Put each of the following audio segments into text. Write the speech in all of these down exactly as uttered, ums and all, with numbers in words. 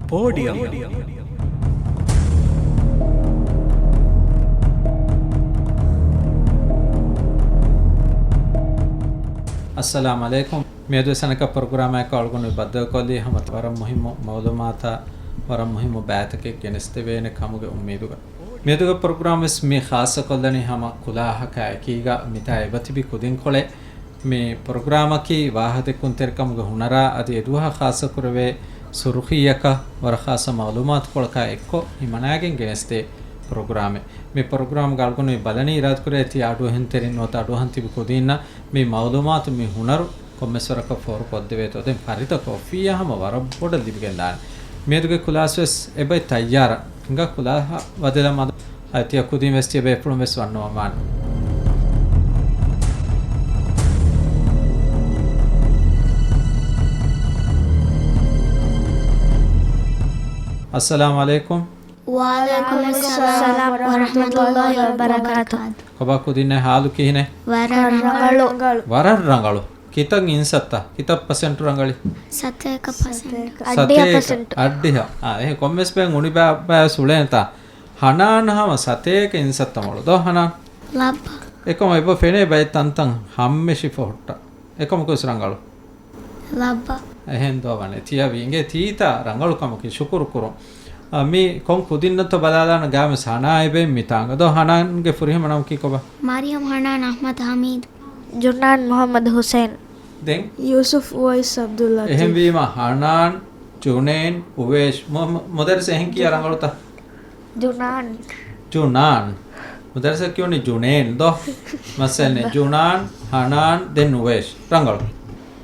ޕޯޑިއަމް. އައްސަލާމު ޢަލައިކުމް. މިއަދުވެސް އަނެކަ ޕްރޮގްރާމާއެކު އަޅުގަނޑު ބައްދަލުކޮށްލީ ހަމަ ވަރަށް މުހިއްމު މައުލޫމާތާ ވަރަށް މުހިއްމު ބައިތަކެއް ގެނެސްދެވޭނެ ކަމުގެ އުއްމީދުގަ. މިއަދުގެ ޕްރޮގްރާމް ވެސް މި ޚާއްޞަކޮށްލަނީ ހަމަ ކުލާހަކާ އެކީގަ މިތާ އެބަތިބި ކުދިންކޮޅެއް. މި ޕްރޮގްރާމަކީ ވާހަކަދެއްކުންތެރިކަމުގެ ހުނަރާ އަދި އެދުވަހަށް ޚާއްޞަކުރެވޭ ސުރުޚީއަކަށް ވަރަށް ޚާއްޞަ މައުލޫމާތުކޮޅަކާ އެއްކޮށް ހިމަނާގެން ގެނެސްދޭ ޕްރޮގްރާމެއް. މި ޕްރޮގްރާމްގަ އަޅުގަނޑު މި ބަލަނީ އިރާދަކުރޭ ތިޔަ އަޑުއެހުންތެރިން ނުވަތަ އަޑުއަހަން ތިބި ކުދީންނަށް މި މައުލޫމާތު މި ހުނަރު ކޮންމެސްވަރަކަށް ފޯރުކޮށްދެވޭތޯ. ދެން ފަރިތަކަށް އޮފީހާ ހަމަ ވަރަށް ބޮޑަށް ލިބިގެންދާނެ. މިއަދުގެ ކުލާސް ވެސް އެބައި ތައްޔާރަށް. ހިނގާ ކުލާހަށް ވަދެލަ މަދު އަތިޔަ ކުދިން ވެސް ތިޔަބޭފުޅުން ވެސް ވަންނަވަމާނެ. އައްސަލާމު ޢަލައިކުމް. ވަޢަލައިކުމުއްސަލާމް ވަރަޙްމަތުﷲި ވަބަރަކާތުހު. ކޮބާ ކުދިންނޭ ޙާލު ކިހިނެއް؟ ވަރަށް ރަނގަޅު. ވަރަށް ރަނގަޅު. ކިތައް އިންސައްތަ؟ ކިތައް ޕަސެންޓު ރަނގަޅި؟ ސަތޭކަ ޕަސެންޓް. ސަތޭކަ. އަށްޑިހަ ޕަސެންޓް. އަށްޑިހަ. އާ، އެހެން ކޮންމެސް ބައެއް އުނި ބައި ބައި ސުޅޭންތާ. ހަނާން ހަމަ ސަތޭކަ އިންސައްތަ މޮޅު ދޯ ހަނާން؟ ލައްބަ. އެކަމަ އެބަ ފެނޭ ބައެއް ތަންތަން ހައްމެށި ފޮހުއްޓަ. އެކަމަކުވެސް ރަނގަޅު. ލައްބަ. އެހެން ދޯ ވަނެ. ތިޔަ ވީ އިނގޭ ތީތާ ރަނގަޅު ކަމަކީ ޝުކުރު ކުރުން. އަ، މި ކޮން ކުދިންނަށްތޯ ބަލާލާނަ ގާމެސް ހަނާ އެބެ މި ތާނގަ ދޯ ހަނާންގެ ފުރިހަމަ ނަމަކީ ކޮބާ؟ މަރިޔަމް ހަނާން އަޙްމަދު ހަމީދު. ޖުނާން މުޙައްމަދު ޙުސައިން. ދެން؟ ޔޫސުފް އުވައިސް ޢަބްދުއްލަތީފް. އެހެންވީމަ ހަނާން، ޖުނޭން، އުވޭޝް. މު-، މު-، މުދައްރިސް އެހެން ކިޔާ ރަނގަޅުތަ؟ ޖުނާން. ޖުނާން. މުދައްރިސަށް ކިޔުނީ ޖުނޭން ދޯ؟ މައްސަލައެއް ނެތް. ޖުނާން، ހަނާން، ދެން އުވޭޝް. ރަނގަޅު.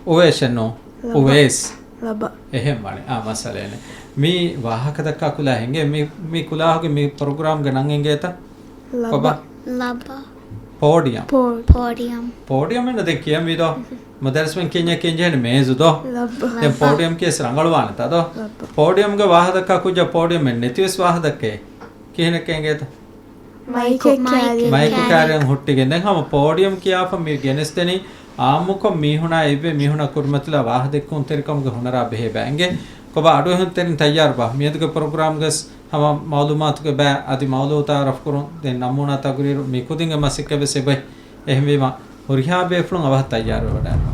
އުވޭޝް އެއްނު؟ ލައްބަ. އުވޭސް. ލައްބަ. އެހެން ވާނެ. އާ، މައްސަލައެއް ނެތް. މި ވާހަކަ ދައްކާ ކުލާ ހިނގޭ. މި، މި ކުލާހުގެ މި ޕްރޮގްރާމްގެ ނަން އެނގޭތަ؟ ލައްބަ. ކޮބާ؟ ލައްބަ. ޕޯޑިއަމް. ޕޯ-، ޕޯޑިއަމް. ޕޯޑިއަމް އެންނަ ދެން ކިޔަން ވީ ދޯ؟ މުދައްރިސްމެން ކިޔަންޏާ ކިޔަން ޖެހޭނެ މޭޒު ދޯ؟ ލައްބަ. ދެން ލައްބަ. ޕޯޑިއަމް ކިޔަސް ރަނގަޅުވާނެތާ ދޯ؟ ލައްބަ. ޕޯޑިއަމްގެ ވާހަކަ ދައްކާ ކުއްޖާ ޕޯޑިއަމް އެއް ނެތިވެސް ވާހަކަ ދައްކޭ. ކިހިނެއް ކެނގޭތަ؟ މައިކު މައިކު ކާރި. ކާރިއަށް ހުއްޓިގެން. ދެން ހަމަ ޕޯޑިއަމް ކިޔާފަ މި ގެނެސްދެނީ އާއްމުކޮށް މީހުނާ އެއްވެ މީހުނާ ކުރިމަތިލާ ވާހަކަދެއްކުންތެރިކަމުގެ ހުނަރާ ބެހޭ ބައެއް. އިނގޭ ކޮބާ އަޑުއެހުންތެރިން ތައްޔާރުބާ؟ މިއަދުގެ ޕްރޮގްރާމްގަސް ހަމަ މައުލޫމާތުގެ ބައި އަދި މައުޟޫޢު ތަޢާރަފްކުރުން، ދެން ނަމޫނާ ތަގުރީރު މި ކުދިންގެ މަސައްކަތްވެސް އެބައި. އެހެންވީމަ، ހުރިހާ ބޭފުޅުން އަވަހަށް ތައްޔާރުވެވަޑައިގަންނަވާ.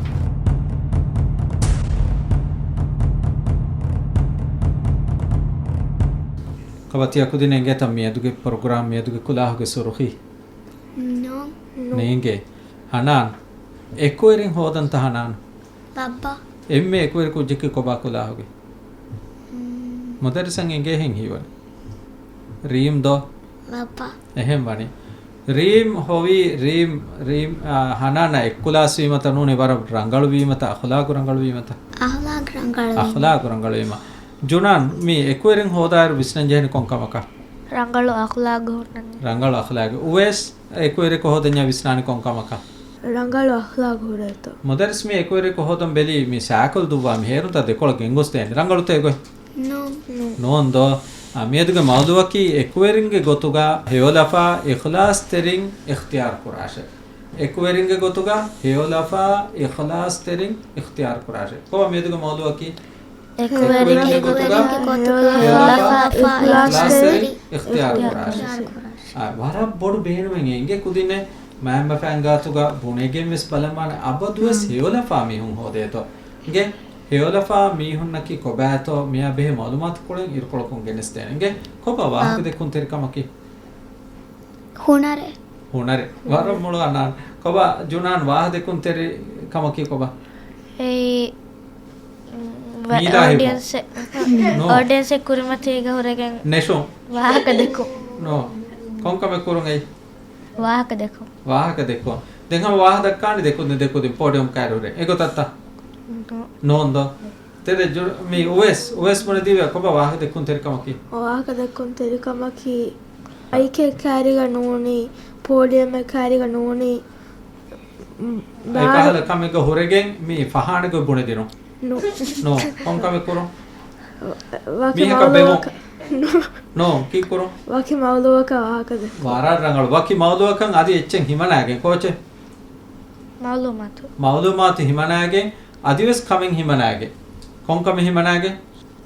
ކޮބާ ތިޔަ ކުދިން އެނގޭތަ މިއަދުގެ ޕްރޮގްރާމް، މިއަދުގެ ކުލާހުގެ ސުރުޚީ؟ ނޯ. ނޭނގޭ. ހަނާން. އެކުވެރިން ހޯދަންތަ ހަނާން؟ ލައްބަ. އެންމެ އެކުވެރި ކުއްޖަކީ ކޮބާ ކުލާހުގެ؟ މުދައްރިސަށް އެނގޭހެން ހީވަނީ. ރީމް ދޯ؟ ލައްބަ. އެހެން ވަނީ. ރީމް ހޮވީ، ރީމް، ރީމް، އާ، ހަނާން އެއްކުލާސް ވީމަތަ ނޫނީ ވަރަށް ރަނގަޅު ވީމަތަ، އަޚުލާގު ރަނގަޅު ވީމަތަ؟ އަޚުލާގު ރަނގަޅު ވީމަ. އަޚުލާގު ރަނގަޅު ވީމަ. ޖުނާން، މި އެކުވެރިން ހޯދާއިރު ވިސްނަން ޖެހެނީ ކޮން ކަމަކަށް؟ ރަނގަޅު އަޚުލާގު ހުންނަނީ. ރަނގަޅު އަޚުލާގު. އުވޭސް، އެކުވެރިއަކު ހޯދަންޏާ ވިސްނާނީ ކޮން ކަމަކަށް؟ ރަނގަޅު އަޚްލާގު ހުރޭތޯ. މުދައްރިސް މި އެކުވެރިއަކު ހޯދަން ބެލީ މި ސައިކަލް ދުއްވާ މި ހޭރުންތާ ދެކޮޅަށް ގެންގޮސްދޭނެ. ރަނގަޅުތަ އެގޮތް؟ ނޯ. ނޯ. ނޯން ދޯ؟ އާ، މިއަދުގެ މައުޟޫޢަކީ އެކުވެރިންގެ ގޮތުގަ ހެޔޮލަފާ އިޚްލާޞްތެރިން އިޚްތިޔާރު ކުރާށޭ. އެކުވެރިންގެ ގޮތުގަ ހެޔޮލަފާ އިޚްލާޞްތެރިން އިޚްތިޔާރު ކުރާށޭ. ކޮބާ މިއަދުގެ މައުޟޫޢަކީ؟ އެކުވެރިންގެ ގޮތުގަ ހެޔޮލަފާ އިޚްލާޞްތެރިން އިޚްތިޔާރު ކުރާށޭ. އާ، ވަރަށް ބޮޑު ބޭނުމެއް އެނގޭ ކުދިންނޭ. މައިންބަފައިން ގާތުގަ ބުނެގެން ވެސް ބަލަންވާނެ އަބަދުވެސް ހެޔޮލަފާ މީހުން ހޯދޭތޯ. އިނގޭ ހެޔޮލަފާ މީހުންނަކީ ކޮބާތޯ މިއާ ބެހޭ މައުލޫމާތު ކުޅެން އިރުކޮޅަކުން ގެނެސްދޭނެ. އިނގޭ ކޮބާ ވާހަކަ ދެއްކުންތެރިކަމަކީ؟ ހުނަރެއް. ހުނަރެއް. ވަރަށް މޮޅު އަނާން. ކޮބާ ޖުނާން ވާހަކަ ދެއްކުންތެރި ކަމަކީ ކޮބާ؟ އެއީ، މީދާ ހިފުން. އޯޑިއެންސެއް، ނޯ. އޯޑިއެންސެއް ކުރިމަތީގަ ހުރެގެން ނެށުން. ވާހަކަ ދެއްކުން. ނޯ. ކޮންކަމެއް ކުރުން އެއީ؟ ވާހަކަ ދެއްކުން. ވާހަކަ ދެއްކުން. ދެން ހަމަ ވާހަކަ ދައްކާނީ ދެކުދިން، ދެކުދިން ޕޯޑިއަމް ކާރުރެ. އެގޮތަށްތަ؟ ނޯ. ނޯން ދޯ؟ ތެރެ ޖު-، މި އުވޭސް، އުވޭސް ބުނެދީވެ ކޮބާ ވާހަކަ ދެއްކުން ތެރިކަމަކީ؟ ވާހަކަ ދެއްކުން ތެރިކަމަކީ އައިކެއް ކާރިގަ ނޫނީ، ޕޯޑިއަމެއް ކާރިގަ ނޫނީ، އެ ބާރު ކަހަލަ ކަމެއްގަ ހުރެގެން މި ފަހާނެ ގޮތް ބުނެދިނުން. ނޯ. ނޯ. ކޮން ކަމެއް ކުރުން؟ ވަކި މީހަކަށް ބެމުން. މައުލޫއަކަށް. ނޯ. ނޯ. ކީއްކުރުން؟ ވަކި މައުލޫއަކަށް ވާހަކަ ދެއްކުން. ވަރަށް ރަނގަޅު. ވަކި މައުލޫއަކަށް އަދި އެއްޗެއް ހިމަނާގެން. ކޯޗެއް؟ މައުލޫމާތު. މައުލޫމާތު ހިމަނާގެން އަދިވެސް ކަމެއް ހިމަނާގެން. ކޮން ކަމެއް ހިމަނާގެން؟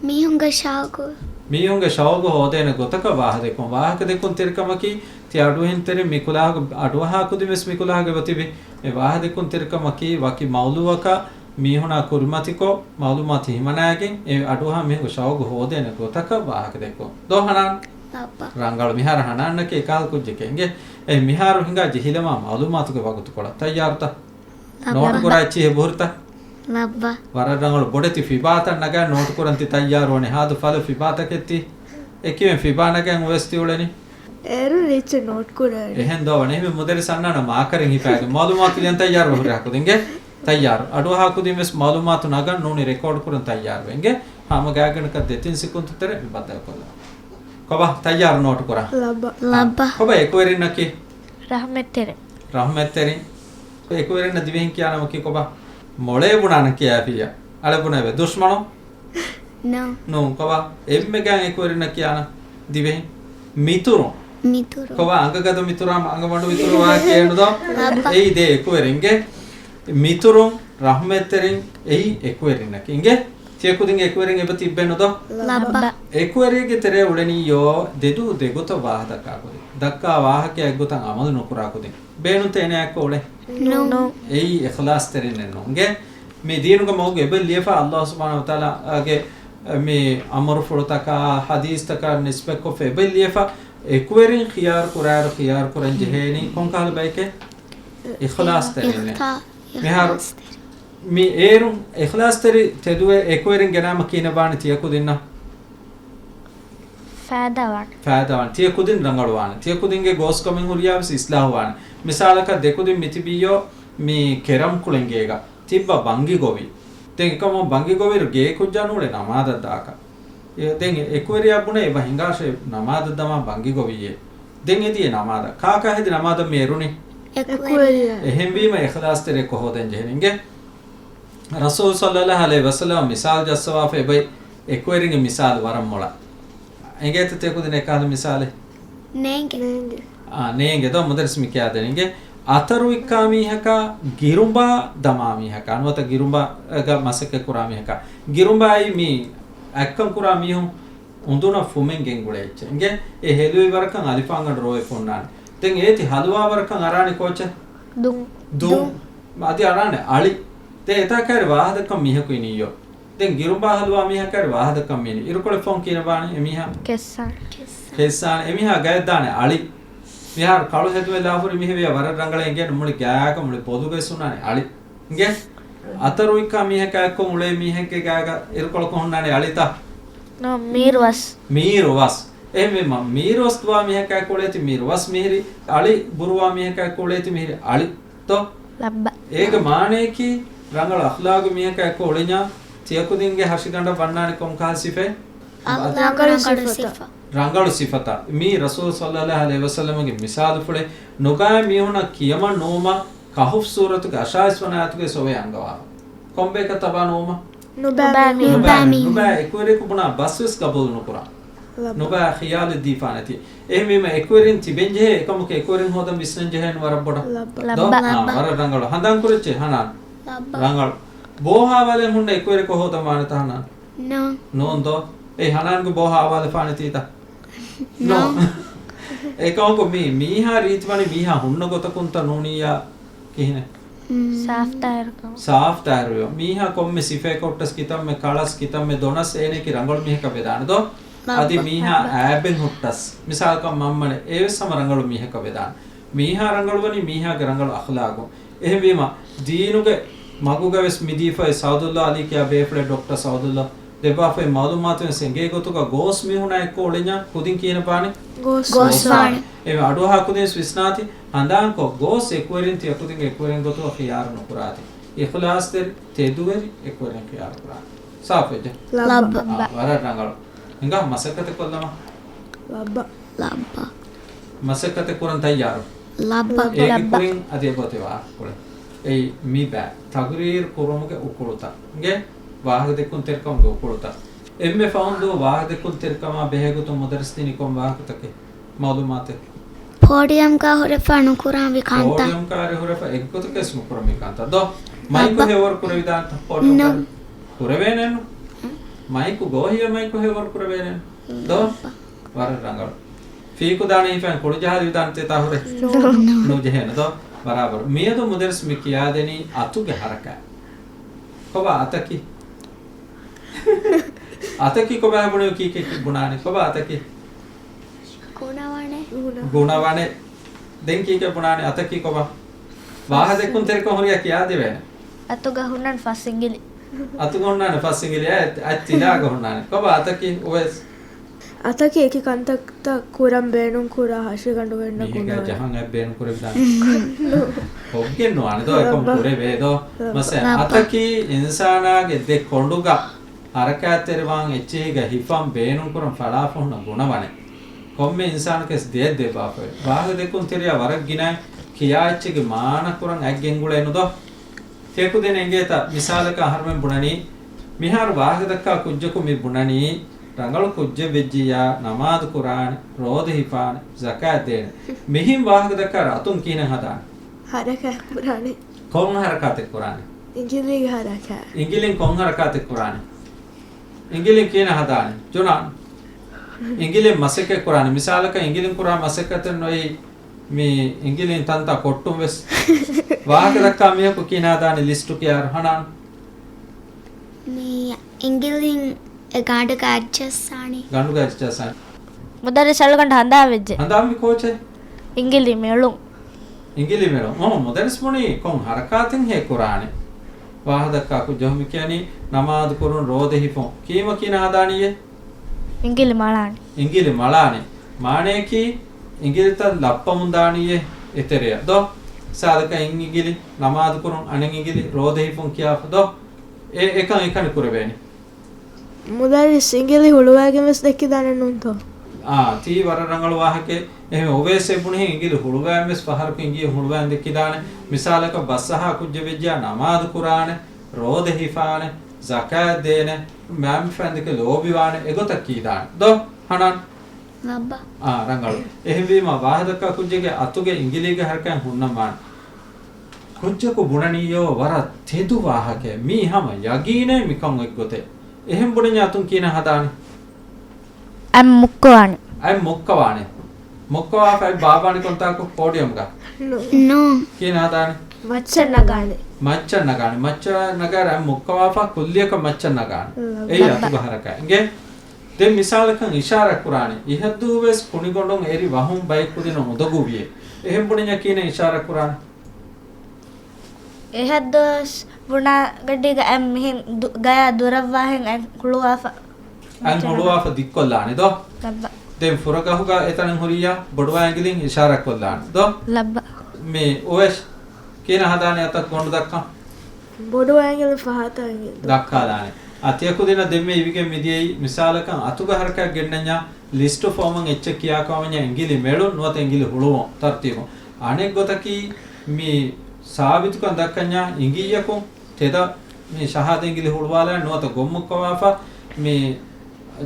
މީހުންގެ ޝައުގު. މީހުންގެ ޝައުގު ހޯދޭނެ ގޮތަކަށް ވާހަ ދެއްކުން. ވާހަކަ ދެއްކުން ތިރިކަމަކީ، ތި އަޑުއެހިންތެރިން މި ކުލާހަކު، އަޑުއަހާ ކުދިން ވެސް މި ކުލާހަކަށް އެބަ ތިބި. އެ ވާހަ ދެއްކުން ތިރިކަމަކީ، ވަކި މައުޟޫއަކަށް މީހުނާ ކުރިމަތިކޮށް، މައުލޫމާތު ހިމަނައިގެން، އެ އަޑުއަހާ މީހުންގެ ޝައުގު ހޯދޭނެ ގޮތަކަށް ވާހަކަ ދެއްކުން. ދޯ ހަނާން؟ ލައްބަ. ރަނގަޅު. މިހާރު ހަނާންނަކީ އެކަހަލަ ކުއްޖެކޭ އިނގޭ. އެ މިހާރު ހިނގާ ޖެހިލަމާ މައުލޫމާތުގެ ވަގުތުކޮޅަށް. ތައްޔާރުތަ؟ ލައްބަ. ނޯޓު ކުރާ އެއްޗިހި ބުހުރިތަ؟ ލައްބަ. ވަރަށް ރަނގަޅު. ބޮޑެތި ފިބާތައް ނަގާ ނޯޓު ކުރަން ތި ތައްޔާރުވަނީ. ހާދަ ފަލު ފިބާތަކެއް ތި. އެކިވެން ފިބާ ނަގަން އުވެސް ތި އުޅެނީ. އޭރު ރީއްޗެއް ނޯޓް ކުރާނެ. އެހެން ދޯ ވަނީ. އެހެން މުދައްރިސް އަންނާނަ މާކަރެއް ހިފާގެން. މައުލޫމާތު ލިޔަން ތައްޔާރު ވެ ހުރިހާ ކުދިންގެ. ތައްޔާރު. އަޑުއަހާ ކުދިން ވެސް މައުލޫމާތު ނަގަން ނޫނީ ރެކޯޑް ކުރަން ތައްޔާރު ވެ އިނގޭ. ހަމަ ގާތްގަނޑަކަށް ދެތިން ސިކުންތު ތެރެ މި ބައްދަލުކޮށްލަން. ކޮބާ ތައްޔާރު ނޯޓު ކުރާ؟ ލައްބަ. ލައްބަ. ކޮބާ އެކުވެރިންނަކީ؟ ރަހުމަތްތެރިން. ރަހުމަތްތެރިން. އެކުވެރިންނަށް ދިވެހިން ކިޔާ ނަމަކީ ކޮބާ؟ މޮޅޭ ބުނާނަ ކިޔާފިއްޔާ. އަޅެ ބުނެވޭ. ދުޝްމަނު؟ ނޫން. ނޫން. ކޮބާ އެންމެ ގާތް އެކުވެރިންނަށް ކިޔާނަ ދިވެހިން؟ މިތުރުން. މިތުރުން. ކޮބާ އަނގަގަދަ މިތުރާ އަނގަމަޑު މިތުރު ވާހަކަ އެނުދޯ؟ ލައްބަ. އެއީ ދޭ އެކުވެރިންގެ މިތުރުން، ރަހުމަތްތެރިން އެއީ އެކުވެރިންނަކީ. އިނގޭ؟ ތިޔަކުދިން އެކުވެރިން އެބަ ތިއްބެނުދޯ؟ ލައްބަ. އެކުވެރިއެއްގެ ތެރޭ އުޅެނީޔޯ ދެދު ދެގޮތަށް ވާހަ ދައްކާ ކުދިން. ދައްކާ ވާހަކައާ އެއްގޮތަށް އަމަލު ނުކުރާ ކުދިން. ބޭނުންތަ އޭނައާއެއްކޮށް އުޅެން؟ ނޫން. ނޫން. އެއީ އިޚްލާޞްތެރިންނެއް ނޫން. އިނގޭ؟ މި ދީނުގެ މަގުގަ އެބަ ލިޔެފަ ﷲ ސުބްޙާނަހޫ ވަތަޢާލާގެ މި އަމުރުފުޅުތަކާ ޙަދީޘްތަކާ ނިސްބަތްކޮށްފަ އެބަ ލިޔެފަ، އެކުވެރިން ޚިޔާރު ކުރާއިރު ޚިޔާރު ކުރަން ޖެހޭނީ ކޮންކަހަލަ ބައެކޭ؟ އިޚްލާޞްތެރިންނޭ. އިޚްތާ-، މިހާރު އިޚްލާޞްތެރި. މި އޭރުން އިޚްލާޞްތެރި ތެދުވެ އެކުވެރިން ގެނައިމަ ކިހިނެއް ވާނެ ތިޔަކުދިންނަށް؟ ފާއިދާވާނެ. ފާއިދާވާނެ. ތިޔަކުދިން ރަނގަޅުވާނެ. ތިޔަކުދިންގެ ގޯސްކަމެއް ހުރިޔާވެސް އިޞްލާޙުވާނެ. މިސާލަކަށް ދެކުދިން މިތިބީޔޯ މި ކެރަމް ކުޅެން ގޭގަ ތިއްބަ ބަންގި ގޮވި. ދެން އެކަމުން ބަންގި ގޮވިއިރު ގޭ ކުއްޖާ ނޫޅޭ ނަމާދަށް ދާކަށް. އެ، ދެން އެ-، އެކުވެރިޔާ ބުނޭ އެބަ ހިނގާށޭ ނަމާދަށް ދަމާ ބަންގި ގޮވިއޭ. ދެން އެދިޔަ ނަމާދަށް. ކާކާ ހެދި ނަމާދަށް މި އެރުނީ؟ އެކުވެރިޔާ. އެހެންވީމަ އިޚްލާޞްތެރިއެއްކޮށް ހޯދަން ޖެހެނީ އިނގޭ. ރަސޫލު ޞައްލައްލާހު ޢަލައިހި ވަސައްލަމަ މިސާލު ޖައްސަވާފަ އެބައި އެކުވެރިންގެ މިސާލު ވަރަށް މޮޅަށް. އެނގޭތަ ތިޔަކުދިން އެކަހަލަ މިސާލެއް؟ ނޭނގެ. ނޭނގެ. އާ، ނޭނގެ ދޯ މުދައްރިސް މި ކިޔާދެނީ އިނގޭ. އަތަރު ވިއްކާ މީހަކާ ގިރުނބާ ދަމާ މީހަކާ ނުވަތަ ގިރުނބާގަ މަސައްކަތް ކުރާ މީހަކާ. ގިރުނބާއީ މީ އަތްކަން ކުރާ މީހުން އުނދުނަށް ފުމެން ގެންގުޅޭ އެއްޗެއް. އިނގޭ އެ ހެލުވި ވަރަކަށް އަލިފާންގަނޑު ރޯވެފަ ހުންނާނެ. ދެން އޭތި ހަލުވާ ވަރަކަށް އަރާނެ ކޯޗެއް؟ ދުން. ދުން. ދުން. އަދި އަރާނެ އަޅި. ދެން އެތާ ކައިރި ވާހަ ދައްކަން މީހަކު އިނިއްޔޯ. ދެން ގިރުނބާ ހަލުވާ މީހަކާއިރި ވާހަ ދައްކަން މީނި. އިރުކޮޅެއް ފޮން ކިހިނެއް ވާނެ އެ މީހާ؟ ކެއްސާނެ. ކެއްސާނެ. އެ މީހާ ގަޔަށް ދާނެ އަޅި. މިހާރު ކަޅު ހެދުމެއް ލާފުރި މީހެއް ވިޔަ ވަރަށް ރަނގަޅޭ އިނގޭނު މުޅި ގާގަ މުޅި ބޮލުގަ ވެސް ހުންނާނެ އަޅި. އިނގޭ؟ އަތަރު ވިއްކާ މީހަކާ އެއްކޮށް އުޅޭ މީހެއްގެ ގާގަ އިރުކޮޅަކު ހުންނާނެ އަޅިތަ؟ ނޯ، މީރުވަސް. މީރުވަސް. އެހެންވީމަ، މީރުވަސް ދުވާ މީހަކާ އެއްކޮށް އުޅޭތި މީރުވަސް މިހިރި، އަޅި ބުރުވާ މީހަކާ އެއްކޮށް އުޅޭތި މިހިރި އަޅި. ތޯ؟ ލައްބަ. އޭގެ މާނަޔަކީ، ރަނގަޅު އަޚްލާގު މީހަކާ އެއްކޮށް އުޅެންޏާ، ތިޔަކުދިންގެ ހަށިގަނޑަށް ވަންނާނެ ކޮން ކަހަލަ ސިފައެއް؟ ރަނގަޅު ސިފަ. ރަނގަޅު ސިފަތައް. މީ ރަސޫލު ޞައްލައްލާހު ޢަލައިހި ވަސައްލަމަގެ މިސާލުފުޅެއް. ނުބައި މީހުނަށް ކިޔަމަން ނުވުމަށް ކަހުފް ސޫރަތުގެ އަށާވީސް ވަނަ އާޔަތުގައި ސޮވޭ އަންގަވާފަ. ކޮންބަޔަކަށް ތަބާ ނުވުމަށް؟ ނުބައި މީހުން. ނުބައި މީހުން. ނުބައި އެކުވެރިޔަކު ބުނާ ބަސްވެސް ގަބޫލު ނުކުރާ. ނުބައި ޚިޔާލެއް ދީފާނެތީ. އެހެންވީމަ އެކުވެރިން ތިބެންޖެހޭ އެކަމަކު އެކުވެރިން ހޯދަން ވިސްނަން ޖެހޭނެ ވަރަށް ބޮޑަށް. ލައްބަ. ދޯ؟ ލައްބަ. އާ، ވަރަށް ރަނގަޅު. ހަނދާން ކުރެއްޗޭ ހަނާން. ލައްބަ. ރަނގަޅު. ބޯ ހާވާލެއް ހުންނަ އެކުވެރިޔަކު ހޯދަން ވާނެތަ ހަނާން؟ ނޯ. ނޯން ދޯ؟ އެ ހަނާންގެ ބޯ ހާވާލެފާނެތީތަ؟ ނޯ. ނޯ. އެކަމަކު މީ، މީހާ ރީތިވަނީ މީހާ ހުންނަ ގޮތަކުންތަ ނޫނިއްޔާ ކިހިނެއް؟ ސާފް ތާއިރުކަމަށް. ސާފް ތާއިރުވެ. މީހާ ކޮންމެ ސިފައެއް ކޮށްޓަސް ކިތަންމެ ކަޅަސް ކިތަންމެ ދޮނަސް އޭނައަކީ ރަނގަޅު މީހަކަށް ވެދާނެ ދޯ؟ އަދި މީހާ އާބެއް ހުއްޓަސް. މިސާލަކަށް މަންމަނެ އެވެސް ހަމަ ރަނގަޅު މީހަކަށް ވެދާނެ. މީހާ ރަނގަޅުވަނީ މީހާގެ ރަނގަޅު އަޚްލާގުން. އެހެންވީމަ، ދީނުގެ މަގުގަވެސް މިދީފައި ސައުދުﷲ ޢަލީ ކިޔާ ބޭފުޅެއް ޑޮކްޓަރ ސައުދުﷲ ދެއްވާފައި މަޢުލޫމާތުވެސް އެނގޭ ގޮތުގަ ގޯސް މީހުނާ އެއްކޮށް އުޅެންޏާ ކުދިން ކިހިނެއް ވާނެ؟ ގޯސް ވާނެ. އެ އަޑުއަހާ ކުދިން ވިސްނާތި، ހަނދާންކޮށް، ގޯސް އެކުވެރިން ތިޔަކުދިންގެ އެކުވެރިން ގޮތުގަ ޚިޔާރު ނުކުރާތި. އިޚްލާޞްތެރި، ތެދުވެރި އެކުވެރިން ޚިޔާރު ކުރާނެ. ސާފުވެއްޖެ؟ ލައްބަ. އާ، ވަރަށް ރަނގަޅު. ހިނގާ މަސައްކަތެއް ކޮށްލަމާ. ލައްބަ. ލައްބަ. މަސައްކަތެއް ކުރަން ތައްޔާރު؟ ލައްބަ. އޭގެ ލައްބަ. ކުރިން އަދި އެބައޮތޭ ވާހަކަ ކުޅެ. އެއީ މި ބައި. ތަޤްރީރު ކުރުމުގެ އުކުޅުތައް. އިނގޭ؟ ވާހަކަ ދެއްކުންތެރިކަމުގެ އުކުޅުތައް. އެންމެ ފަހުން ދުވަ ވާހަކަ ދެއްކުންތެރިކަމާ ބެހޭ ގޮތުން މުދައްރިސް ދިނީ ކޮން ވާހަކަތަކެއް؟ މަޢުލޫމާތެއް. ޕޯޑިއަމްގަ ހުރެފަ ނުކުރާންވީ ކަންތައް. ޕޯޑިއަމްގަ ހުރެފަ އެއްގޮތަކަސް ނުކުރަންވީ ކަންތައް ދޯ؟ މައިކު އައްބަ. ހެޔޮވަރު ކުރެވިދާނެތަ ޕޯޑިއަމްގަ؟ ނޯ. ކުރެވޭނެއްނު. މައިކު ގޯހިޔަ މައިކު ހެޔޮވަރު ކުރެވޭނެ. ދޯ؟ ވަރަށް ރަނގަޅު. ފީކު ދާނެ ހިފައިން ކުޅި ޖަހާލި ވިދާނެތޭ ތާހުރެ؟ ނޫ. ނުޖެހޭނެ ދޯ؟ ބަރާބަރު. މިއަދު މުދައްރިސް މި ކިޔާދެނީ އަތުގެ ހަރަކާތް. ކޮބާ އަތަކީ؟ އަތަކީ ކޮބާ ބުނެވި ކީކޭ ބުނާނެ؟ ކޮބާ އަތަކީ؟ ގުނަވަނެ. ގުނަވަނެ. ދެން ކީކޭ ބުނާނެ އަތަކީ ކޮބާ؟ ވާހަ ދެއްކުންތެރިކޮށް ހުރިއްޔާ ކިޔާދެވޭނެ. އަތުގަ ހުންނަން ފަސް އިނގިލި. އަތުގަ ހުންނާނެ ފަސް އިނގިލި. އަތް، އަތް ތިލާގަ ހުންނާނެ. ކޮބާ އަތަކީ އުވޭސް؟ އަތަކީ އެކި ކަންތައްތައް ކުރަން ބޭނުންކުރާ ހަށިގަނޑު ވެންނަ މީހެއްގަ ގުނަވަން. ޖަހަން އަތް ބޭނުންކުރެވިދާނެ. ކޮށްގެން ނުވާނެ ދޯ، އެކަމް ކުރެވޭ ދޯ. މަސައް ލައްބަ. އަތަކީ އިންސާނާގެ ދެ ކޮނޑުގަ ހަރަކާތްތެރިވާން އެއްޗެހީގަ ހިފަން ބޭނުންކުރަން ފަޅާފަ ހުންނަ ގުނަވަނެ. ކޮންމެ އިންސާނަކަސް ދެއަތް ދެއްވާފައެވެ. ވާހަކަ ދެއްކުން ތެރެއާ ވަރަށް ގިނައި ކިޔާ އެއްޗެއްގެ މާނަ ކުރަން އަތް ގެންގުޅޭނު ދޯ؟ ތިޔަކުދިން އެނގޭތަ؟ މިސާލަކަށް އަހަރުމެން ބުނަނީ، މިހާރު ވާހަކަ ދައްކާ ކުއްޖަކު މި ބުނަނީ، ރަނގަޅު ކުއްޖެއް ވެއްޖިއްޔާ، ނަމާދު ކުރާނެ، ރޯދަ ހިފާނެ، ޒަކާތް ދޭނެ. މިހިން ވާހަކަ ދައްކާ އަތުން ކިހިނެއް ހަދާނެ؟ ހަރަކާތް ކުރާނެ. ކޮން ހަރަކާތެއް ކުރާނެ؟ އިނގިލީގެ ހަރަކާތް. އިނގިލިން ކޮން ހަރަކާތެއް ކުރާނެ؟ އިނގިލިން ކިހިނެއް ހަދާނެ؟ ޖުނާން. އިނގިލިން މަސައްކަތް ކުރާނެ. މިސާލަކަށް އިނގިލިން ކުރާ މަސައްކަތެއް ނުވެ މި އިނގިލިން ތަންތާ ކޮއްޓުން ވެސް. ވާހަކަ ދައްކާ މީހަކު ކިހިނެއް ހަދާނެ ލިސްޓު ކިޔާއިރު ހަނާން. މި އިނގިލިން އެ ގަނޑުގަ އައްޗައްސާނީ. ގަނޑުގަ އައްޗައްސާނީ. މުދައްރިސް އަޅުގަނޑު ހަނދާން ވެއްޖެ. ހަނދާންވީ ކޯޗެއް؟ އިނގިލި މެޅުން. އިނގިލި މެޅުން. އޮ، މުދައްރިސް ބުނީ ކޮން ހަރަކާތެއްހޭ ކުރާނެ؟ ވާހަކަ ދައްކާ ކުއްޖަކު މި ކިޔަނީ ނަމާދު ކުރުން، ރޯދަ ހިފުން. ކީމަ ކިހިނެއް ހަދާނީއޭ؟ އިނގިލި މަޅާނެ. އިނގިލި މަޅާނެ. މާނަޔަކީ އިނގިލިތައް ލައްޕަމުން ދާނީއޭ އެތެރެއަށް ދޯ؟ ސާދަކަ އެއް އިނގިލި ނަމާދު ކުރުން، އަނެއް އިނގިލި ރޯދަ ހިފުން ކިޔާފަ ދޯ؟ އެ، އެކަން އެކަނި ކުރެވޭނެ. މުދައްރިސް އިނގިލި ހުޅުވައިގެން ވެސް ދެއްކިދާނެ ނޫންތޯ؟ އާ، ތީ ވަރަށް ރަނގަޅު ވާހަކައެއް. އެހެން އޮވޭސް އެ ބުނިހެން އިނގިލި ހުޅުވައިން ވެސް ފަހަރަކު އިނގިލި ހުޅުވައިން ދެއްކިދާނެ. މިސާލަކަށް ބަސްއަހާ ކުއްޖެއް ވެއްޖިއްޔާ ނަމާދު ކުރާނެ، ރޯދަ ހިފާނެ، ޒަކާތް ދޭނެ، މައިންބަފައިން ދެކެ ލޯބިވާނެ، އެގޮތަށް ކީދާނެ. ދޯ؟ ހަނާން؟ ލައްބަ. އާ، ރަނގަޅު. އެހެންވީމަ ވާހަކަ ދައްކާ ކުއްޖެއްގެ އަތުގެ އިނގިލީގެ ހަރަކާތް ހުންނަމާނެ. ކުއްޖަކު ބުނަނީޔޯ ވަރަށް ތެދު ވާހަކައެއް. މީ ހަމަ ޔަގީނޭ މިކަން އެއްގޮތެއް. އެހެން ބުނެންޏާ އަތުން ކިހިނެއް ހަދާނެ؟ އަތް މުއްކަވާނެ. އަތް މުއްކަވާނެ. މުއްކަވާފަ އަތް ބާއްވާނީ ކޮންތާކު؟ ޕޯޑިއަމްގަ. ނޫން. ކިހިނެއް ހަދާނެ؟ މައްޗަށް ނަގާނެ. މައްޗަށް ނަގާނެ. މައްޗަށް ނަގާ އަތް މުއްކަވާފަ ކުއްލިއަކަށް މައްޗަށް ނަގާނެ. އެއީ ލައްބަ. އަތުގަ ހަރަކާތް. އިނގޭ؟ ދެން މިސާލަކަށް އިޝާރާތް ކުރާނެ. އިހަށްދުވެސް ކުނިގޮނޑުން އެރި ވަހުން ބައެއް ކުދިންނަށް އުނދަގޫވިއޭ. އެހެން ބުނިންޏާ ކިހިނެއް އިޝާރާތް ކުރާނެ؟ އެހަށްދުވަސް ބުނާ ގަޑީގަ އަތް މިހެން ދު-، ގަޔާ ދުރަށްވާހެން އަތް ހުޅުވާފަ. އަތް ހުޅުވާފަ ދިއްކޮށްލާނެ ދޯ؟ ލައްބަ. ދެން ފުރަގަހުގަ އެތަނަށް ހުރިއްޔާ ބޮޑުވާ އިނގިލިން އިޝާރާތް ކޮށްލާނެ ދޯ؟ ލައްބަ. މި އުވޭޝް ކިހިނެއް ހަދާނެ އަތަށް ގޮނޑު ދައްކަން؟ ބޮޑުވާ އިނގިލިން ފަހާތާ އިނގިލިން ދައްކާލާނެ. އާ، ތިޔަކުދިންނަށް ދެންމެ އިވިގެން މިދިޔައީ މިސާލަކަށް އަތުގަ ހަރަކާތް ގެންނަންޏާ ލިސްޓު ފޯމަށް އެއްޗެއް ކިޔާކަމަންޏާ އިނގިލި މެޅުން ނުވަތަ އިނގިލި ހުޅުވުން ތަރުތީބު. އަނެއް ގޮތަކީ މި ސާބިތުކަން ދައްކަންޏާ އިނގިއްޔަކު ތެދަށް މި ޝަހާދަ އިނގިލި ހުޅުވާލާ ނުވަތަ ގޮންމުއްކަވާފަ މި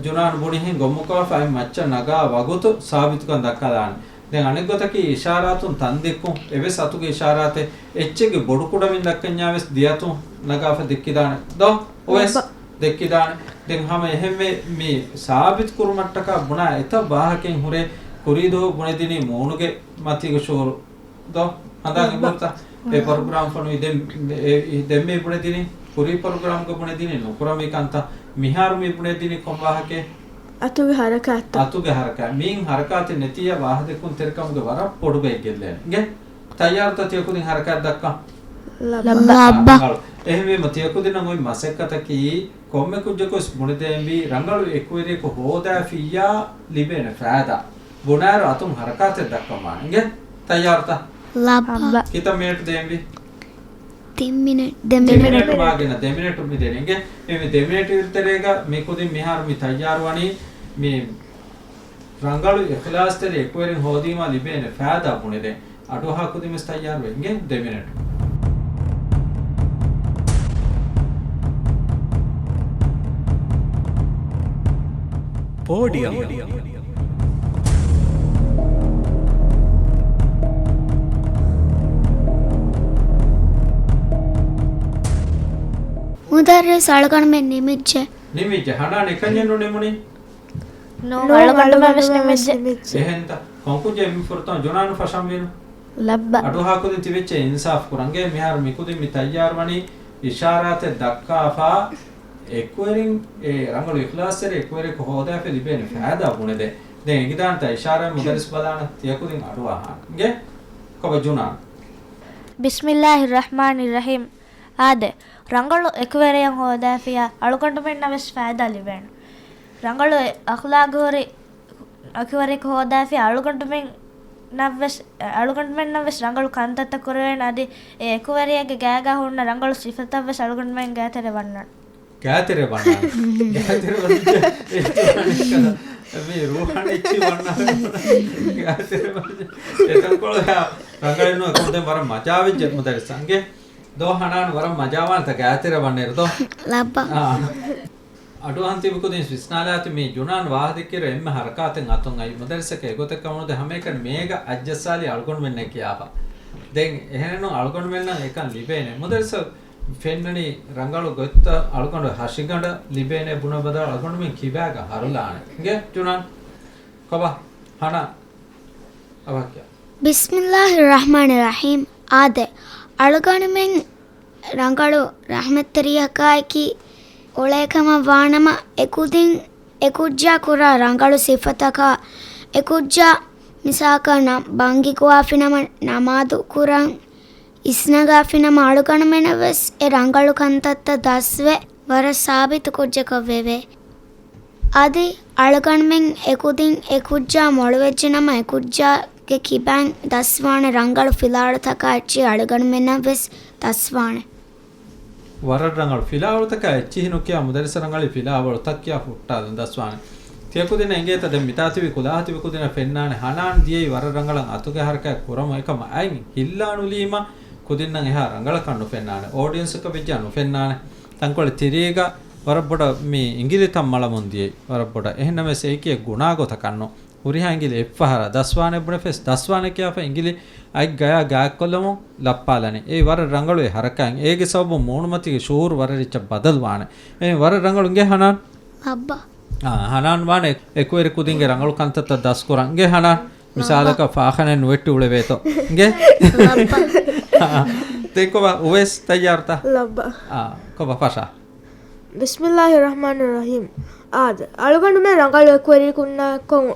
ޖުނާން ބުނިހެން ގޮންމުއްކަވާފަ އަތް މައްޗަށް ނަގާ ވަގުތު ސާބިތުކަން ދައްކާލާނެ. ދެން އަނެއް ގޮތަކީ އިޝާރާތުން ތަން ދެއްކުން. އެވެސް އަތުގެ އިޝާރާތެއް އެއްޗެއްގެ ބޮޑު ކުޑަމިން ދައްކަންޏާ ވެސް ދެއަތުން ނަގާފަ ދެއްކިދާނެ ދޯ؟ އޮވެސް ދެއްކިދާނެ. ދެން ހަމަ އެހެންވެ މި ސާބިތު ކުރުމަށްޓަކާ ބުނާ އެތައް ވާހަކައެއް ހުރޭ. ކުރީ ދުވަހު ބުނެދިނީ މޫނުގެ މަތީގަ ޝުއޫރު. ދޯ؟ ހަނދާން އެބަ. އެބަހުރިތަ؟ އެ ޕްރޮގްރާމް ފޮނުވި ދެން، އެ، އެ، ދެންމެ ބުނެދިނީ، ކުރީ ޕްރޮގްރާމްގަ ބުނެދިނީ ނުކުރަންވީ ކަންތައް. މިހާރު މި ބުނެދިނީ ކޮން ވާހަކައެއް؟ އަތުގެ ހަރަކާތްތައް. އަތުގެ ހަރަކާތް. މީން ހަރަކާތެއް ނެތިއްޔާ ވާހަކަ ދެއްކުންތެރިކަމުގެ ވަރަށް ބޮޑު ބައެއް ގެއްލޭނެ. އިނގޭ؟ ތައްޔާރުތަ ތިޔަކުދިން ހަރަކާތް ދައްކަން؟ ލައްބަ. އާ، ރަނގަޅު. އެހެންވީމަ ތިޔަކުދިންނަށް އޮތް މަސައްކަތަކީ ކޮންމެ ކުއްޖަކުވެސް ބުނެދޭންވީ ރަނގަޅު އެކުވެރިޔަކު ހޯދާފިއްޔާ ލިބޭނެ ފައިދާ. ބުނާއިރު އަތުން ހަރަކާތެއް ދައްކަންވާނެ. އިނގޭ؟ ތައްޔާރުތަ؟ ލައްބަ. ކިތައް މިނެޓް ދޭންވީ؟ ތިން މިނެޓް. ދެ ދެ މިނެޓް. މިނެޓް މާގިނަ ދެ މިނެޓު މި ދޭނެ. އިނގޭ؟ އެ މި ދެ މިނެޓް އިރުތެރޭގަ މި ކުދިން މިހާރު މި ތައްޔާރުވަނީ މި ރަނގަޅު އިޚްލާޞްތެރި އެކުވެރިން ހޯދީމާ ލިބޭނެ ފައިދާ ބުނެދޭން. އަޑުއަހާ ކުދިންވެސް ތައްޔާރުވޭ. އިނގޭ ދެ މިނެޓް. ޕޯޑިއަމް. މުދައްރިސް އަޅުގަނޑުމެން ނިމިއްޖެ. ނިމިއްޖެ. ހަނާން އެކަންޏެއް ނުނިމުނީ؟ ނޫން، ނޫން، އަޅުގަނޑުމެން ވެސް ނިމިއްޖެ. ނިމިއްޖެ. އެހެންތަ؟ ކޮންކުއްޖެއް މި ފުރަތަމަ ޖުނާން ފަށަންވީނު؟ ލައްބަ. އަޑުއަހާ ކުދިން ތިބެއްޗޭ އިންސާފް ކުރަން. އިނގޭ މިހާރު މިކުދިން މި ތައްޔާރުވަނީ އިޝާރާތެއް ދައްކާފާ އެކުވެރިން އެ ރަނގަޅު އިޚްލާޞްތެރި އެކުވެރިޔަކު ހޯދާފަ ލިބޭނެ ފައިދާ ބުނެދޭ. ދެން އެނގިދާނެތަ އިޝާރާތް މުދައްރިސް ބަލާނަ ތިޔަކުދިން އަޑުއަހާނެ. އިނގޭ ކޮބާ ޖުނާން. بسم الله الرحمن الرحيم. އާދެ، ރަނގަޅު އެކުވެރިޔަން ހޯދާފިޔާ އަޅުގަނޑުމެންނަށް ވެސް ފައިދާ ލިބޭނެ. ރަނގަޅު އެ-، އަޚްލާގުހުރި އެކުވެރިޔަކު ހޯދާފިޔާ އަޅުގަނޑުމެންނަށް ވެސް، އަޅުގަނޑުމެންނަށް ވެސް ރަނގަޅު ކަންތައްތައް ކުރެވޭނެ. އަދި އެ އެކުވެރިޔެއްގެ ގާގާ ހުންނަ ރަނގަޅު ސިފަތައް ވެސް އަޅުގަނޑުމެން ގާތެރޭ ވަންނާނެ. ގާތެރޭ ވަންނާނެ. ގާތެރޭ ވަންނާނެ. މީ ރޫޙަނީ އެއްޗިހި ވަންނާނެ. ގާތެރޭ ވަންނާނެ. އެތަންކޮޅު ރަނގަޅެއް ނޫން. އެކަމު ދެން ވަރަށް މަޖާވެއްޖެ މުދައްރިސް. އިނގޭ؟ ދޯ ހަނާން ވަރަށް މަޖާވާނެތަ ގާތެރޭ ވަންނައިރު ދޯ؟ ލައްބަ. އާ. އަޑުއަހަން ތިބި ކުދިން ވިސްނާލާތި މީ ޖުނާން ވާހަކަ ދެއްކިއިރު އެންމެ ހަރަކާތެއް އަތުން އައި މުދައްރިސަކަށް އެގޮތަށް ކަމުނުދޭ ހަމައެކަނި މޭގަ އައްޖައްސާލީ އަޅުގަނޑުމެންނޭ ކިޔާފަ. ދެން އެހެނެއްނު އަޅުގަނޑުމެންނަށް އެކަން ލިބޭނެ. މުދައްރިސަށް ފެންނަނީ ރަނގަޅު ގޮތްތައް އަޅުގަނޑު ހަށިގަނޑަށް ލިބޭނެ ބުނެ ބަދަލު އަޅުގަނޑުމެން ކިބާގަ ހަރުލާނެ. އިނގޭ ޖުނާން؟ ކޮބާ؟ ހަނާ. އަވަހަކިޔާ. ބިސްމިއްލާހި ރަޙްމާނި ރަޙީމް. އާދެ، އަޅުގަނޑުމެން ރަނގަޅު ރަޙްމަތްތެރިޔަކާއެކީ އުޅޭކަމަށް ވާނަމަ، އެކުދިން އެކުއްޖާ ކުރާ ރަނގަޅު ސިފަތަކާ، އެކުއްޖާ މިސާލަކަށް ނަ-، ބަންގި ގޮވާފިނަމަ ނަމާދު ކުރަން، އިސްނަގާފިނަމަ އަޅުގަނޑުމެނަށް ވެސް އެ ރަނގަޅު ކަންތައްތައް ދަސްވެ، ވަރަށް ސާބިތު ކުއްޖަކަށް ވެވޭ. އަދި އަޅުގަނޑުމެން އެކުދިން އެ ކުއްޖާ މޮޅުވެއްޖެނަމަ، އެ ކުއްޖާގެ ކިބައިން ދަސްވާނެ ރަނގަޅު ފިލާވަޅުތަކާ އެއްޗެހި އަޅުގަނޑުމެންނަށް ވެސް ދަސްވާނެ. ވަރަށް ރަނގަޅު. ފިލާވަޅުތަކާ އެއްޗިހި ނުކިޔާ މުދައްރިސަ ރަނގަޅީ ފިލާވަޅުތައް ކިޔާ ހުއްޓާލަން ދަސްވާނެ. ތިޔަ ކުދިންނަށް އެނގޭތަ ދެން މިތާ ތިބި ކުލާހަ ތިބި ކުދިންނަށް ފެންނާނެ ހަނާން ދިޔައީ ވަރަށް ރަނގަޅަށް އަތުގެ ހަރަކާތް ކުރަމުން އެކަމަށް އަތް ހިއްލާނުލީމަ ކުދިންނަށް އެހާ ރަނގަޅަކަށް ނުފެންނާނެ. އޯޑިއެންސަކަށް ވެއްޖާ ނުފެންނާނެ. ތަންކޮޅެއް ތިރީގަ ވަރަށް ބޮޑަށް މި އިނގިލި ތައް މަޅަމުން ދިޔައީ. ވަރަށް ބޮޑަށް. އެހެންނަމަވެސް އެއީކީ ގުނާ ގޮތަކަށްނު. ހުރިހާ އިނގިލި އެއްފަހަރާ ދަސްވާނެ ބުނެފަސް ދަސްވާނެ ކިޔާފަ އިނގިލި އަތް ގަޔާ ގާތްކޮށްލަމުން ލައްޕާލަނީ. އެއީ ވަރަށް ރަނގަޅު އެ ހަރަކާތް. އޭގެ ސަބަބުން މޫނުމަތީގެ ޝުއޫރު ވަރަށް ރިއްޗަށް ބަދަލުވާނެ. އެ ވަރަށް ރަނގަޅު. އިނގޭ ހަނާން؟ ލައްބަ. އާ، ހަނާން ވާނެ އެކުވެރި ކުދިންގެ ރަނގަޅު ކަންތައްތައް ދަސްކުރަން. އިނގޭ ހަނާން؟ މިސާލަކަށް ފާޚާނާއެއް ނުވެއްޓި އުޅެވޭތޯ. އިނގޭ؟ ލައްބަ. އާ، ދެން ކޮބާ އުވޭސް ތައްޔާރުތަ؟ ލައްބަ. އާ، ކޮބާ ފަށާ؟ ބިސްމިއްލާހި ރަޙްމާނި ރަޙީމް. އާދެ، އަޅުގަނޑުމެން ރަނގަޅު އެކުވެރިކުދިންނާއެއްކޮށް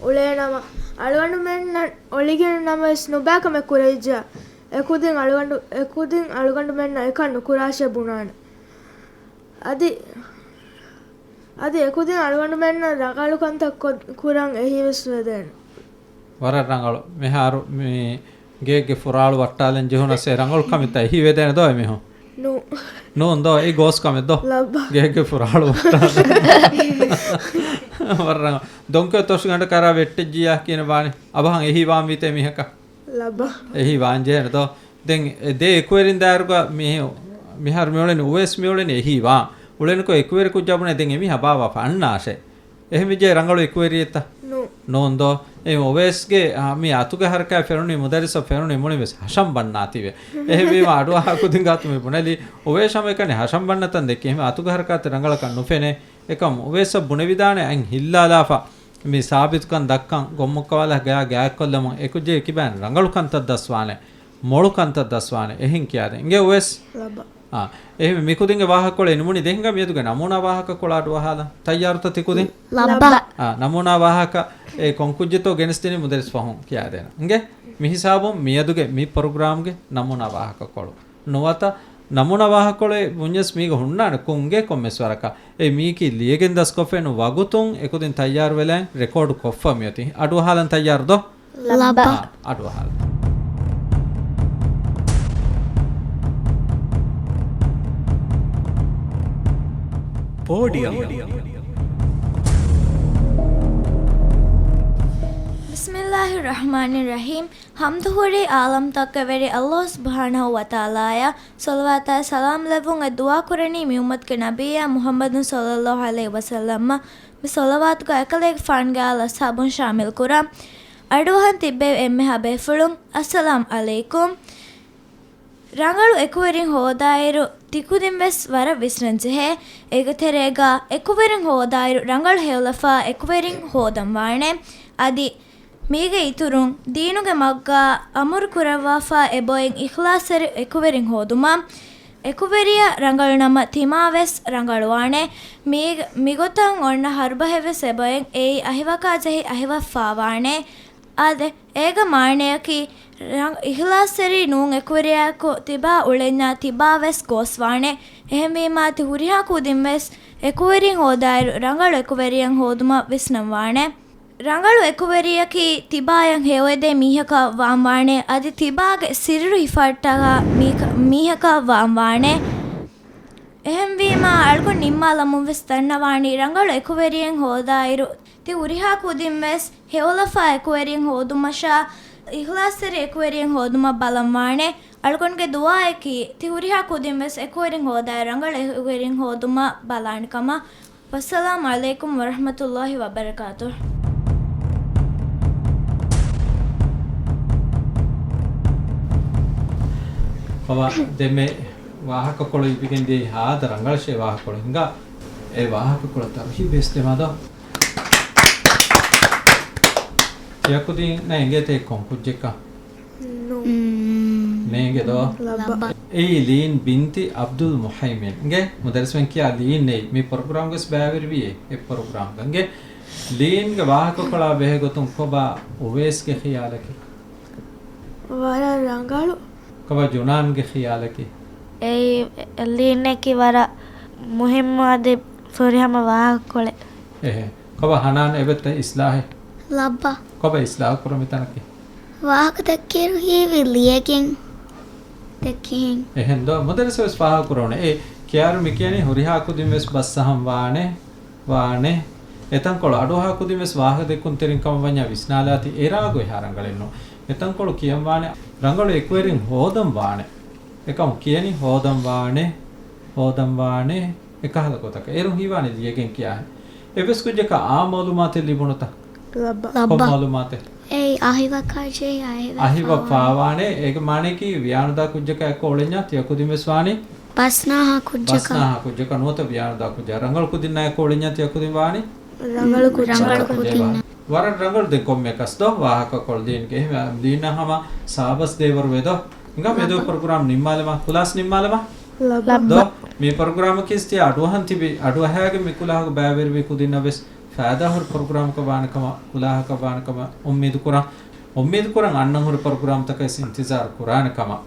އުޅޭނަމަ، އަޅުގަނޑުމެންނަށް އޮޅިގެން ނަމަވެސް ނުބައިކަމެއް ކުރެވިއްޖެ. އެކުދިން އަޅުގަނޑު، އެކުދިން އަޅުގަނޑުމެންނަށް އެކަން ނުކުރާށޭ ބުނާނެ. އަދި، އަދި އެކުދިން އަޅުގަނޑުމެންނަށް ރަނގަޅު ކަންތައް ކޮ-، ކުރަން އެހީވެސް ވެދޭނެ. ވަރަށް ރަނގަޅު. މިހާރު މި ގެއެއްގެ ފުރާޅު ވައްޓާލަން ޖެހުނަސް އެ ރަނގަޅު ކަމެއްތަ އެހީ ވެދޭނެ ދޯ އެމީހުން؟ ނޫ. ނޫން ދޯ، އެ ގޯސް ކަމެއް ދޯ؟ ލައްބަ. ގެއެއްގެ ފުރާޅު ވައްޓާލަން. ވަރަށް ރަނގަޅު. ދޮންކޮއެ ތޮށިގަނޑަކަށް އަރާ ވެއްޓެއްޖިޔާ ކިޔަން ވާނެ. އަބަހަން އެހީ ވާން ވީތޭ މީހަކަށް؟ ލައްބަ. އެހީ ވާން ޖެހޭނެ ދޯ؟ ދެން އެ ދެ އެކުވެރިން ދާއިރުގަ މި-، މިހާރު މިއުޅެނީ އުވޭސް މިއުޅެނީ އެހީ ވާން. އުޅެނިކޮށް އެކުވެރި ކުއްޖާ ބުނޭ ދެން އެމީހާ ބާވާފަ އަންނާށޭ. އެހެންވެއްޖެ ރަނގަޅު އެކުވެރިއެއްތަ؟ ނޫ. ނޫން ދޯ؟ އެ އުވޭސްގެ، އާ، މި އަތުގެ ހަރަކާތް ފެނުނީ މުދައްރިސަށް ފެނުނީ މުޅިން ވެސް ހަށަން ބަންނާތީވެ. އެހެންވީމަ އަޑުއަހާ ކުދިން ގާތު މި ބުނެލީ އުވޭސް ހަމައެކަނި ހަށަން ބަންނަތަން ދެއްކި އެހެން އަތުގެ ހަރަކާތެއް ރަނގަޅަކަށް ނުފެނޭ. އެކަމް އުވޭސަށް ބުނެވިދާނެ އަތް ހިއްލާލާފަ މި ސާބިތުކަން ދައްކަން ގޮށްމުއްކަވާލާ ގަޔާ ގާތްކޮށްލަމުން އެކުއްޖެއް ކިބައިން ރަނގަޅު ކަންތައް ދަސްވާނެ، މޮޅު ކަންތައް ދަސްވާނެ. އެހެން ކިޔާދެން. އިނގޭ އުވޭސް؟ ލައްބަ. އާ، އެހެން މިކުދިންގެ ވާހަކަކޮޅެއް ނިމުނީ ދެން ހިނގާ މިއަދުގެ ނަމޫނާ ވާހަކަކޮޅަށް އަޑުއަހާލަން. ތައްޔާރުތަ ތިކުދިން؟ ލައްބަ. އާ، ނަމޫނާ ވާހަކަ އެ ކޮންކުއްޖެއްތޯ ގެނެސްދިނީ މުދައްރިސް ފަހުން ކިޔާދޭނަން. އިނގޭ؟ މިހިސާބުން މިއަދުގެ މި ޕްރޮގްރާމްގެ ނަމޫނާ ވާހަކަކޮޅު. ނުވަތަ ނަމޫނާ ވާހަކަކޮޅެއް ބުންޏަސް މީގަ ހުންނާނެ ކުންގެ ކޮންމެސް ވަރަކަށް. އެ މީކީ ލިޔެގެން ދަސްކޮށްފައިނު ވަގުތުން އެކުދިން ތައްޔާރުވެލައިން ރެކޯޑު ކޮށްފަ މިއޮތީ. އަޑުއަހާލަން ތައްޔާރު ދޯ؟ ލައްބަ. އާ، އަޑުއަހާލަން. ޕޯޑިއަމް. ބިސްމިއްލާހި ރަޙްމާނި ރަޙީމް. ޙަމްދު ހުރީ ޢާލަމްތަކުގެ ވެރި ﷲ ސުބްޙާނަހޫ ވަތަޢާލާއަށް. ޞަލަވާތާއި ސަލާމް ލެއްވުން އެ ދުޢާ ކުރަނީ މި އުއްމަތުގެ ނަބިއްޔާ މުޙައްމަދު ޞައްލައްލާހު ޢަލައިހި ވަސައްލަމަށް. މި ޞަލަވާތުގަ އެކަލޭގެފާނުގެ އާލު އަޞްޙާބުން ޝާމިލް ކުރަން. އަޑުއަހަން ތިއްބެވި އެންމެހާ ބޭފުޅުން، އައްސަލާމް ޢަލައިކުމް. ރަނގަޅު އެކުވެރިން ހޯދާއިރު ތިކުދިން ވެސް ވަރަށް ވިސްނަން ޖެހޭ. އޭގެ ތެރޭގަ އެކުވެރިން ހޯދާއިރު ރަނގަޅު ހެޔޮލަފާ އެކުވެރިން ހޯދަން ވާނެ. އަދި މީގެ އިތުރުން، ދީނުގެ މަގުގަ އަމުރު ކުރައްވާފާ އެބައޮތް އިޚްލާޞްތެރި އެކުވެރިން ހޯދުމަށް. އެކުވެރިޔާ ރަނގަޅު ނަމަ، ތިމާ ވެސް ރަނގަޅުވާނެ. މީ، މިގޮތަށް އޮންނަ ހަރުބަހެއް ވެސް އެބައޮތް އެއީ އަހިވަކާ ޖެހި އަހިވައްފާވާނެ. އާދެ، އޭގެ މާނަޔަކީ، ރަން، އިޚްލާޞްތެރި ނޫން އެކުވެރިޔާއެކު ތިބާ އުޅެންޏާ ތިބާ ވެސް ގޯސްވާނެ. އެހެންވީމާ، ތި ހުރިހާ ކުދިން ވެސް އެކުވެރިން ހޯދާއިރު، ރަނގަޅު އެކުވެރިޔަން ހޯދުމަށް ވިސްނަން ވާނެ. ރަނގަޅު އެކުވެރިޔަކީ ތިބާޔަށް ހެޔޮއެދޭ މީހަކަށް ވާން ވާނެ، އަދި ތިބާގެ ސިއްރު ހިފަހައްޓާ މީކަ-، މީހަކަށް ވާން ވާނެ. އެހެންވީމާ، އަޅުގަނޑު ނިންމާލަމުން ވެސް ދަންނަވާނީ، ރަނގަޅު އެކުވެރިޔެއް ހޯދާއިރު، ތި ހުރިހާ ކުދިން ވެސް ހެޔޮލަފާ އެކުވެރިޔެއް ހޯދުމަށާ، އިޚްލާޞްތެރި އެކުވެރިޔެއް ހޯދުމަށް ބަލަން ވާނެ. އަޅުގަނޑުގެ ދުޢާއަކީ، ތި ހުރިހާ ކުދިން ވެސް އެކުވެރިން ހޯދާއިރު، ރަނގަޅު އެކުވެރިން ހޯދުމަށް ބަލާނެ ކަމަށް. ވައްސަލާމު ޢަލައިކުމް ވަރަޙްމަތުﷲި ވަބަރަކާތުހު. ކޮބާ ދެންމެ ވާހަކަކޮޅު ލިބިގެން ދިޔައީ ހާދަ ރަނގަޅަށޭ ވާހަކަކޮޅު ހިނގާ. އެ ވާހަކަކޮޅަށް ތަރުހީބު ވެސް ދެމާ ދޯ. ތިޔަކުދިންނަށް އެނގޭތަ ކޮން ކުއްޖެއްކަން؟ ނޫން. ނޭނގެ ދޯ؟ ލައްބަ. އެއީ ލީން ބިންތި އަބްދުލް މުހައިމިން. އިނގޭ، މުދައްރިސް މެން ކިޔާ ލީން ނެތް. މި ޕްރޮގްރާމްގަސް ބައިވެރިވިއޭ އެ ޕްރޮގްރާމްގަ. އިނގޭ، ލީންގެ ވާހަކަކޮޅާ ބެހޭ ގޮތުން ކޮބާ އުވޭސްގެ ޚިޔާލަކީ؟ ވަރަށް ރަނގަޅު. ކޮބާ ޖުނާންގެ ޚިޔާލަކީ؟ އެއީ ލީންއަކީ ވަރަށް މުހިއްމު އަދި ފުރިހަމަ ވާހަކަކޮޅެއް. އެހެން. ކޮބާ ހަނާން އެބައޮތްތަ އިސްލާހެއް؟ ލައްބަ. ކޮބާ އިސްލާހު ކުރަން މިތަނަކީ؟ ވާހަކަ ދެއްކިއިރު ހީވީ ލިޔެގެން ދެއްކިހެން. އެހެން ދޯ؟ މުދައްރިސަށް ވެސް ފާހަގަ ކުރެވުނޭ. އޭ، ކިޔާއިރު މި ކިޔަނީ ހުރިހާ ކުދިން ވެސް ބަސް އަހަން ވާނެ، ވާނެ. އެތަންކޮޅު އަޑުއަހާ ކުދިން ވެސް ވާހަކަ ދެއްކުންތެރިން ކަމަށް ވަންޏާ ވިސްނާލާތި އެރާގު އެހާ ރަނގަޅެއް ނޫން. އެތަންކޮޅު ކިޔަން ވާނެ ރަނގަޅު އެކުވެރިން ހޯދަން ވާނެ. އެކަމު ކިޔަނީ ހޯދަން ވާނެ، ހޯދަން ވާނެ. އެކަހަލަ ގޮތަކަށް. އޭރުން ހީވާނެ ލިޔެގެން ކިޔާހެން. އެއްވެސް ކުއްޖަކަށް އާ މައުލޫމާތެއް ލިބުނުތަ؟ ލައްބަ. ކޮން ލައްބަ. މައުލޫމާތެއް؟ އެއީ އަހިވަކާ ޖެހި އަހިވައްފާވާނެ. އަހިވައްފާވާނެ. އޭގެ މާނައަކީ ވިޔާނުދާ ކުއްޖަކާ އެކު އުޅެންޏާ ތިޔަކުދިން ވެސް ވާނީ؟ ބަސްނާހާ ކުއްޖަކަށް. ބަސްނާހާ ކުއްޖަކަށް ނުވަތަ ވިޔާނުދާ ކުއްޖަކަށް. ރަނގަޅު ކުދިންނާ އެކު އުޅެންޏާ ތިޔަކުދިން ވާނީ؟ ރަނގަޅު ކުއްޖަކަށް. ރަނގަޅު ކުދިންނާ. ވަރަށް ރަނގަޅު. ދެން ކޮންމެއަކަސް ދޯ ވާހަކަކޮޅު ލީންގެ. އެހެން ލީންނަށް ހަމަ ސާބަސް ދޭވަރު ވޭ ދޯ. ހިނގާ މެދު ލައްބަ. ޕްރޮގްރާމް ނިންމާލަމާ، ކުލާސް ނިންމާލަމާ. ލައްބަ. ދޯ، މި ޕްރޮގްރާމަކީ ތިޔަ އަޑުއަހަން ތިބި، އަޑުއަހާގެން މި ކުލާހަކު ބައިވެރިވި ކުދިންނަށް ވެސް ފައިދާހުރި ޕްރޮގްރާމަކަށް ވާނެ ކަމަށް، ކުލާހަކަށް ވާނެ ކަމަށް އުއްމީދު ކުރަން. އުއްމީދު ކުރަން އަންނަން ހުރި ޕްރޮގްރާމްތަކަށް ވެސް އިންތިޒާރު ކުރާނެ ކަމަށް.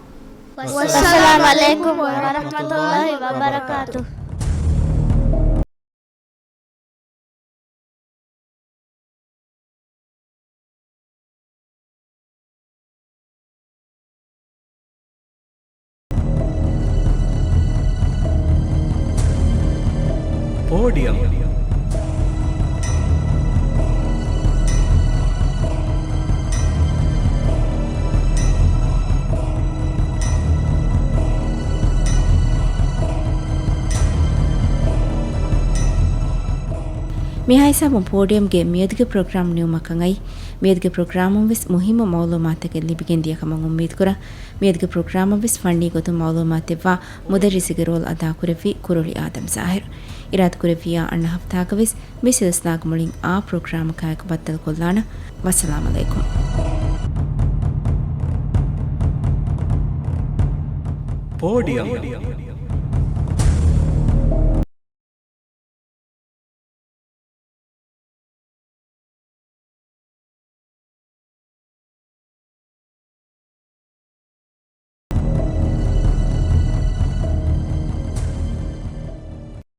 ވައްސަލާމު ޢަލައިކުމް ވަރަޙްމަތުﷲި ވަބަރަކާތުހު. ޕޯޑިއަމް. މިހާ ހިސާބުން ޕޯޑިއަމްގެ މިއަދުގެ ޕްރޮގްރާމް ނިމުމަށް ކަން އައީ. މިއަދުގެ ޕްރޮގްރާމުން ވެސް މުހިއްމު މައުލޫމާތަކެއް ލިބިގެން ދިޔަ ކަމަށް އުއްމީދު ކުރަން. މިއަދުގެ ޕްރޮގްރާމަށް ވެސް ފަންނީ ގޮތުން މައުލޫމާތެއްވާ މުދައްރިސުގެ ރޯލް އަދާކުރެއްވީ ކުރޮޅި އާދަމް ޒާހިރު. އިރާދަކުރެއްވިއްޔާ އަންނަ ހަފްތާގަ ވެސް މި ސިލްސިލާގެ މުޅިން އާ ޕްރޮގްރާމަކާއެކު ބައްދަލުކޮށްލާނަން. ވައްސަލާމް ޢަލައިކުމް. ޕޯޑިއަމް.